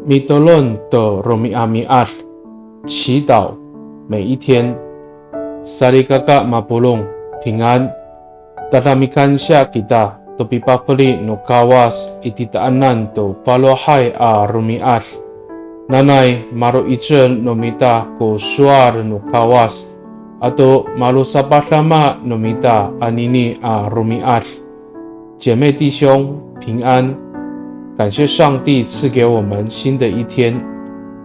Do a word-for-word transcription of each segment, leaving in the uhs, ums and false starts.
Mitolon to romi'ami'ad, 祈祷每一天。Salikaka mapolong, 平安。Tada mikansiya kita to pipafeli no Kawas i titaanan to falohay a romi'ad. Nanay malo'icel no mita ko sowal no Kawas, ato malosapadama no mita anini a romi'ad. 姐妹弟兄，平安。感谢上帝赐给我们新的一天，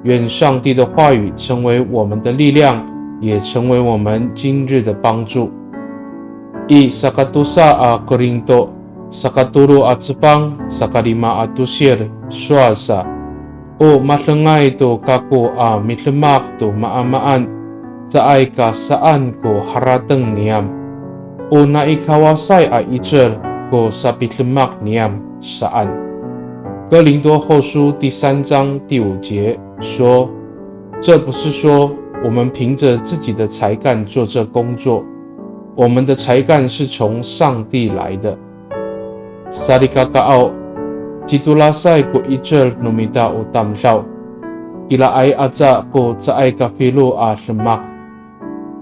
愿上帝的话语成为我们的力量，也成为我们今日的帮助。I sakatosa a Korinto, sakatolo a cepang, sakalima a tosil, sowal sa, o madengay to kako a midemak to maamaan, caay ka saan ko harateng niyam. O nai Kawasay a 'icel ko sapidemak niyam saan. 哥林多后书第三章第五节说，这不是说我们凭着自己的才干做这工作，我们的才干是从上帝来的。Salikakaaw, citolasay ko 'icel no mita o tamdaw, iraay aca ko caay kafilo a demak.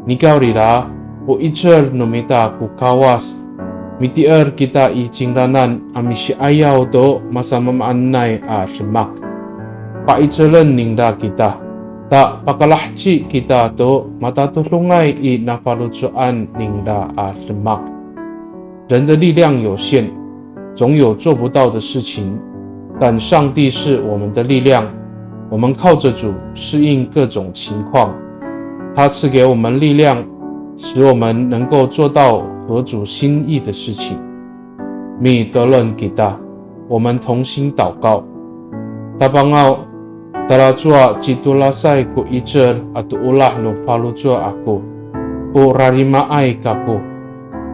Nikawrira, o 'icel no mita ko Kawas, mitier kita i cingraanan a misi'ayaw to masamaamaanay a demak. Pa'icelen ningra kita, ta pakalaheci kita to matatodongay i nafaloco'an ningra a demak. 人的力量有限，总有做不到的事情，但上帝是我们的力量。我们靠着主适应各种情况，他赐给我们力量，使我们能够做到合主心意的事情。Mitolon kita, 我们同心祷告。Tapangaw, talacowa citolasay ko 'icel ato olah no faloco' ako, o rarimaay kako.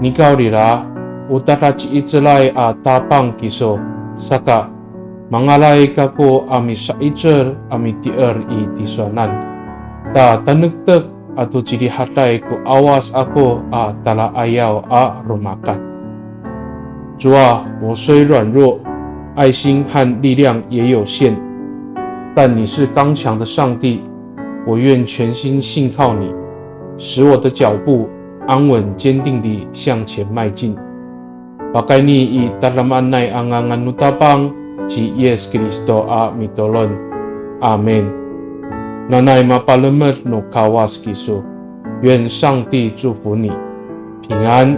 Nikawrira, o tadaci'icelay a Tapang kiso, saka mangalay kako a misa'icel a mitier i tisowanan. Ta tanektek ato cirihaday ko 'awas ako a tala'ayaw a romakat. 主啊，我虽软弱，爱心和力量也有限，但你是刚强的上帝，我愿全心信靠你，使我的脚步安稳坚定地向前迈进。Pakayni i tadamaanay a ngangan no Tapang ci Yis Kristo a mitolon. Amin. Nanay mapalemed no Kawas kiso. 愿上帝祝福你，平安。